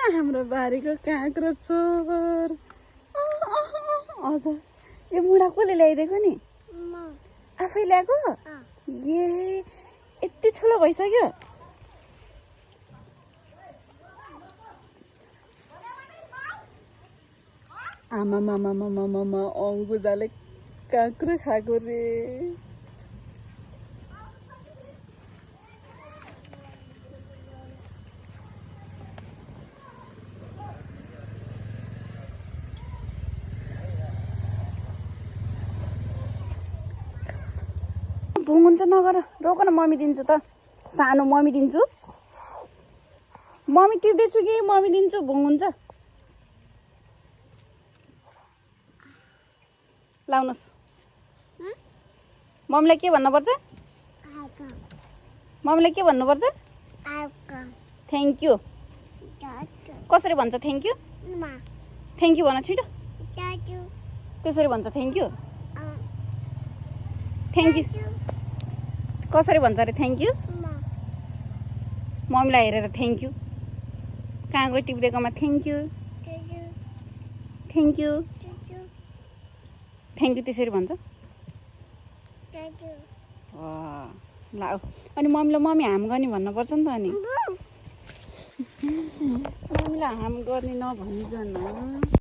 हाम्रो बारीको काँक्रो चोर हजुर यो मुढा कसले ल्याइदिएको नि आफै ल्याएको ए यति ठुलो भइसक्यो आमा अङ्गुजाले काँक्रो खाएको रे भुङ हुन्छ नगर रोक न मम्मी दिन्छु त सानो मम्मी दिन्छु मम्मी टिप्दैछु कि मम्मी दिन्छु भुङ हुन्छ लाउनुहोस् मम्मीलाई के भन्नुपर्छ मम्मीलाई के भन्नुपर्छ थ्याङ्क यू कसरी भन्छ थ्याङ्क यू थ्याङ्क यू भन छिटो त्यसरी भन्छ थ्याङ्क यू थ्याङ्क यू कसरी भन्छ अरे थ्याङ्क यू मम्मीलाई हेरेर थ्याङ्क यू काँक्रो टिप्दिएकोमा thank you thank you thank you त्यसरी भन्छ ल अनि मम्मीलाई मम्मी हाम गर्ने भन्नुपर्छ नि त अनि मम्मीलाई हाम गर्ने नभनिकन